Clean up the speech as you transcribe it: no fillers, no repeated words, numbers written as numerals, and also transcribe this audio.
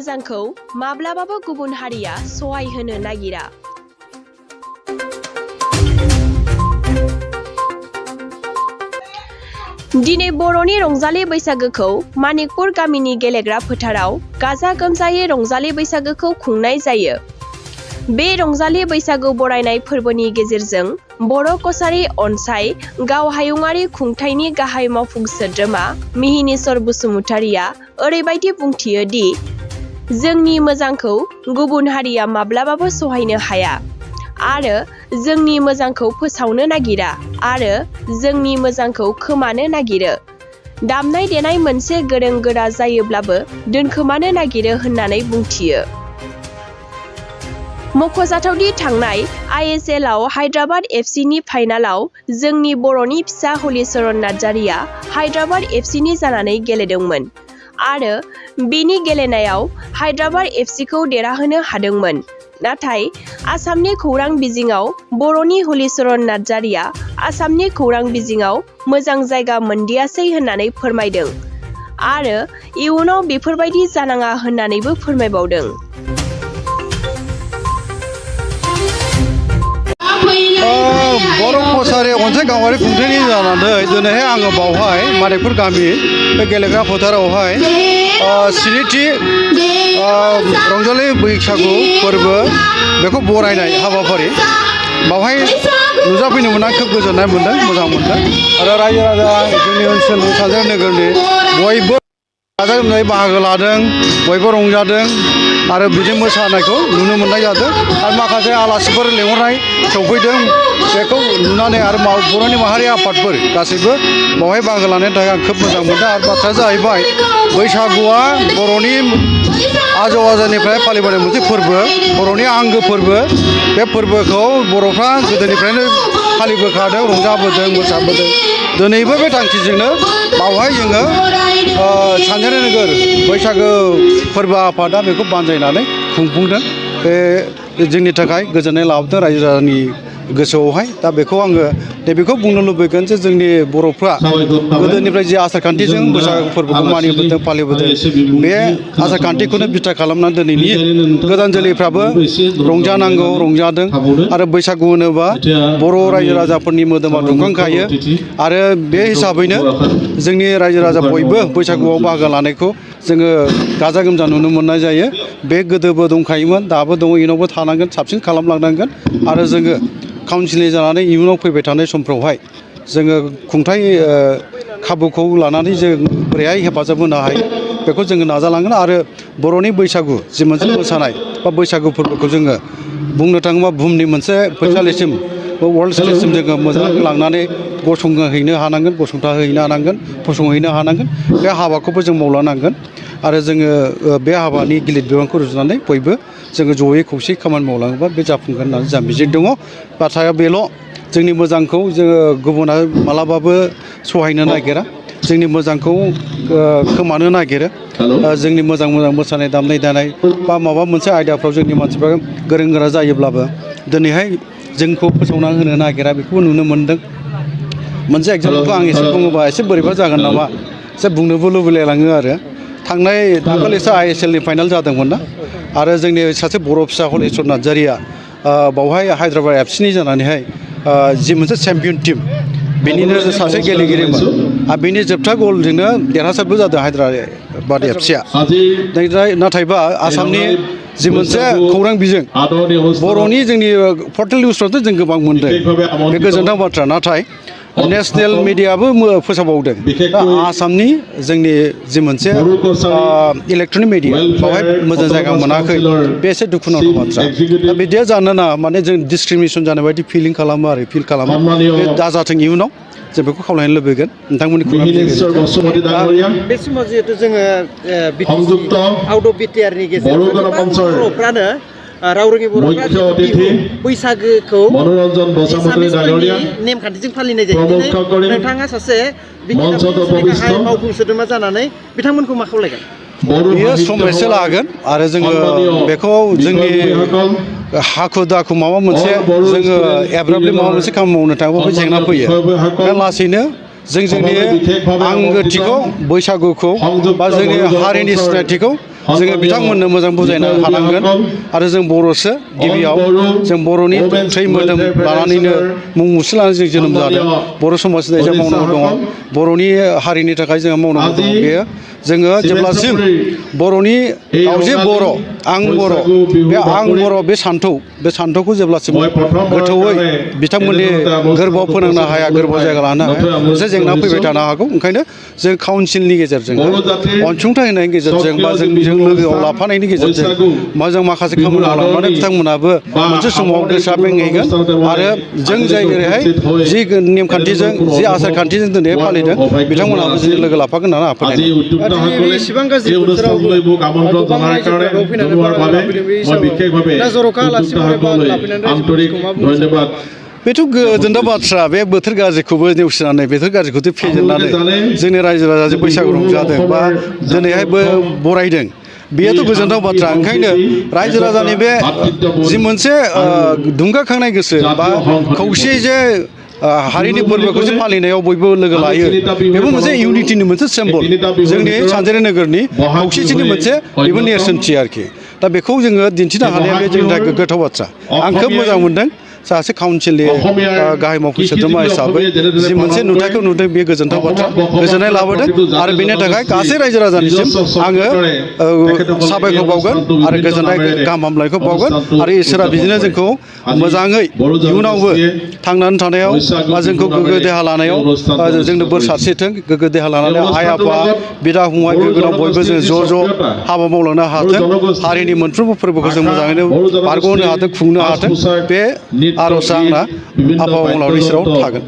मोजांखौ माब्लाबाबो गुबुन हारिया सहाय होनो नागिरा। दिनै बर'नि रंजालि बैसागोखौ मानिकपुर गामिनि गेलेग्रा फोथाराव गाजा गोमजायै रंजालि बैसागोखौ खुंनाय जायो। बे रंजालि बैसागु बरायनाय फोरबोनि गेजेरजों बर' कसारी अनसाय गाव हायुङारि खुंथायनि गाहाय मावफुं सोद्रोमा मिहिनीश्वर बसुमतारिया ओरैबायदि बुंथियो दि जोंनि मोजांखौ गुबुन हारिया माब्लाबाबो सहायनो हाया आरो जोंनि मोजांखौ फोसावनो नागिरा आरो जोंनि मोजांखौ खोमानो नागिरो। दामनाय देनाय मोनसे गोरों गोरा जायोब्लाबो दोनखोमानो नागिरो होननानै बुंथियो। मख'जाथावदि थांनाय ISL आव हायद्राबाद FC नि फाइनालाव जोंनि बर'नि फिसा हलिचरन नार्जारिया हायद्राबाद FC नि जानानै गेलेदोंमोन आरो बेनि गेलेनायाव हायद्राबाद FC खौ देरहाहोनो हादोंमोन। नाथाय आसामनि खौरां बिजिङाव बर'नि हलिचरन नार्जारिया आसामनि खौरां बिजिङाव मोजां जायगा मोनदियासै होननानै फोरमायदों आरो इयुनाव बेफोरबायदि जानाङा होननानैबो फोरमायबावदों। बर' कसारी अनसाय गावारि खुंथायनि जानानै दिनैहाय आङो बावहाय मानिकपुर गामि बे गेलेग्रा फोथारावहाय स्निथि रंजालि बैसागु फोरबो बेखौ बरायनाय हाबाफारि बावहाय नुजाफैनो मोनना खोब गोजोननाय मोनदों, मोजां मोनदों आरो रायजो राजा जोंनि ओनसोलनि सानजार नोगोरनि बयबो गाजा गोमजायै बाहागो लादों, बयबो रंजादों आरो बिदि मोसानायखौ नुनो मोननाय जादों आरो माखासे आलासिफोर लेंहरनाय सौफैदों बेखौ नुनानै आरो बर'नि माहारि आफादफोर गासैबो बावहाय बाहागो लानायनि थाखाय आं खोब मोजां मोनदों। आरो बाथ्राया जाहैबाय बैसागुआ बर'नि आजौ आजौनिफ्राय फालिबोनाय मोनसे फोरबो, बर'नि आंगो फोरबो। बे फोरबोखौ बर'फ्रा गोदोनिफ्रायनो फालिबोखादों, रंजाबोदों, मोसाबोदों। दिनैबो बे थांखिजोंनो बावहाय जोङो सानजारि नोगोर बैसागो फोरबो आफादा बेखौ बानजायनानै खुंफुंदों। बे जोंनि थाखाय गोजोननाय लाबोदों रायजो राजानि गोसोआवहाय। दा बेखौ आङो नैबेखौ बुंनो लुबैगोन जे जोंनि बर'फ्रा गोदोनिफ्राय जे आसार खान्थिजों बैसागो फोरबोखौ मानिबोदों, फालिबोदों, बे आसार खान्थिखौनो बिथा खालामनानै दिनैनि गोदान जोलैफ्राबो रंजानांगौ, रंजादों आरो बैसागु होनोबा बर' रायजो राजाफोरनि मोदोमा दुंखांखायो आरो बे हिसाबैनो जोंनि रायजो राजा बयबो बैसागुआव बाहागो लानायखौ जोङो गाजा गोमजा नुनो मोननाय जायो। बे गोदोबो दंखायोमोन, दाबो दङ, इयुनावबो थानांगोन, साबसिन खालामलांनांगोन आरो जोङो काउन्सिलर जानानै इयुनाव फैबाय थानाय समफ्रावहाय जोङो खुंथाय खाबुखौ लानानै जों बोरैहाय हेफाजाब होनो हायो बेखौ जोङो नाजालांगोन आरो बर'नि बैसागु जि मोनसे मोसानाय बा बैसागु फोरबोखौ जोङो बुंनो थाङोबा बुहुमनि मोनसे फैसालिसिम वर्ल्ड स्टेजसिम जोङो मोजाङै लांनानै गसंहैनो हानांगोन, गसंथाहैनो हानांगोन, फसंहैनो हानांगोन। बे हाबाखौबो जों मावलांनांगोन आरो जोङो बे हाबानि गिलिर बिबानखौ रुजुनानै बयबो जोङो जयै खौसेयै खामानि मावलाङोबा बे जाफुंगोन होननानै जोंहा मिजिं दङ। बाथ्राया बेल', जोंनि मोजांखौ जोङो गुबुना मालाबाबो सहायनो नागिरा, जोंनि मोजांखौ खोमानो नागिरो। जोंनि मोजां मोजां मोसानाय, दामनाय देनाय बा माबा मोनसे आयदाफ्राव जोंनि मानसिफ्रा गोरों गोरा जायोब्लाबो दिनैहाय जोंखौ फोसावना होनो नागिरा, बेखौबो नुनो मोनदों। मोनसे एग्जाम्पलखौ आं एसे बुङोबा एसे बोरैबा जागोन नामा एसे बुंनोबो लुबैलायलाङो आरो दाखालिसो ISL नि फाइनाल जादोंमोन ना आरो जोंनि सासे बर' फिसा हलिचरन नार्जारिया बावहाय हायद्राबाद FC नि जानानैहाय जि मोनसे चेम्पियन टिम बेनिनो सासे गेलेगिरिमोन आरो बेनि जोबथा गलजोंनो देरहासारबो जादों हायद्राबाद FC आ। नाथायबा आसामनि जि मोनसे खौरां बिजों बर'नि जोंनि पर्टेल निउसफ्रावथ' जों गोबां मोनदों, बे गोजोनथाव बाथ्रा। नाथाय नेसनेल मिडियाबो फोसावबावदों। दा आसामनि जोंनि जि मोनसे इलेक्ट्रनिक मिडिया बेवहाय मोजां जायगा मोनाखै, बे एसे दुखुनांथाव बाथ्रा। दा बिदिया जानो नाङा, माने जों डिसक्रिमिनेसन जानाय बायदि फिल खालामो। बे दाजाथों इयुनाव जों बेखौ खावलायनो लुबैगोन नोंथांमोननि बे समाव जिहेतु जोङो आउट अफ BTR नि गेजेराव बर'फ्रानो राव रोङि बर'फ्रा बैसागोखौ एसामिसफोरनि नेमखान्थिजों फालिनाय जायो। नोंथाङा सासे गाहाय मावफुं सोद्रोमा जानानै बिथांमोनखौ मा खावलायगोन? बियो सम एसे लागोन आरो जोङो बेखौ जोंनि हाखु दाखु माबा मोनसे जोङो एब्राबलि माबा मोनसे खामानि मावनो थाङोबा जेंना फैयो। दा लासैनो जों जोंनि आंगोथिखौ बैसागुखौ बा जोंनि हारिनि सिनायथिखौ जोङो बिथांमोननो मोजां बुजायनो हानांगोन आरो जों बर'सो गिबियाव जों बर'नि थै मोदोम लानानैनो मुं मुसि लानानै जों जोनोम जादों बर' समाजनि जों मावनांगौ दङ बर'नि हारिनि थाखाय जोङो मावनांगौ दङ बेयो जोङो जेब्लासिम बर'नि गाव जे बर' आं बर' बे सान्थौखौ जेब्लासिम गोथौयै बिथांमोननि गोरबोआव फोनांनो हाया गोरबोआव जायगा लानो हाया मोनसे जेंना फैबाय थानो हागौ ओंखायनो जों काउन्सिलनि गेजेरजों अनसुंथाइ होनायनि गेजेरजों बा जों लोगोआव लाफानायनि गेजेरजों जों माखासे खामानि मावलांनानै बिथांमोनाबो मोनसे समाव गोसोआ बेंहैगोन आरो जों जाय ओरैहाय जि नेमखान्थिजों जि आसार खान्थिजों दिनै फालिदों बिथांमोनाबो जों लोगो लाफागोन होननानै आं फोथायदों इसिबां गाज्रि बोथोराव गोबां रायजोफोराबो फैनानै लाफैदों बे हिसाबै दा जर'खा आलासिफोर लाफैनानै रायजोफोरखौ मा बुंनो बेथ' गोजोनथाव बाथ्रा बे बोथोर गाज्रिखौबो नेवसिनानै बोथोर गाज्रिखौथ' फेजेननानै जोंनि रायजो राजाजों बैसागु रंजादों बा दिनैहायबो बरायदों बेयोथ' गोजोनथाव बाथ्रा ओंखायनो रायजो राजानि बे जि मोनसे दुंगाखांनाय गोसो बा खौसेयै जे हारिनि फोरबोखौ जे फालिनायाव बयबो लोगो लायो बेबो मोनसे इउनिटिनि मोनसे सिम्बल जोंनि सानजारि नोगोरनि खौसेथिनि मोनसे बेबो नेरसोनथि आरोखि दा बेखौ जोङो दिन्थिनो हानाया बे जोंनि थाखाय गोग्गाथाव बाथ्रा आं खोब मोजां मोनदों सासे काउन्सिलनि गाहाय मावख'गिरि सोद्रोमा हिसाबै जि मोनसे नुथायखौ नुदों बे गोजोनथाव बाथ्रा गोजोननाय लाबोदों आरो बेनि थाखाय गासै रायजो राजानिसिम आङो साबायखर बावगोन आरो गोजोननाय गाहाम हामलायनायखौ बावगोन आरो इसोरा बिदिनो जोंखौ मोजाङै इयुनावबो थांनानै थानायाव बा जोंखौ गोग्गो देहा लानायाव जोंनो बोर सारस्रिथों गोग्गो देहा लानानै आइ आफा बिदा फंबाय बिबोनां बयबो जों ज' हाबा मावलांनो हाथों हारिनि मोनफ्रोमबो फोरबोखौ जों मोजाङैनो बारग'होनो हाथों खुंनो हाथों बे आर'जआ आंना आफा अबंलावरिनि सेराव थागोन।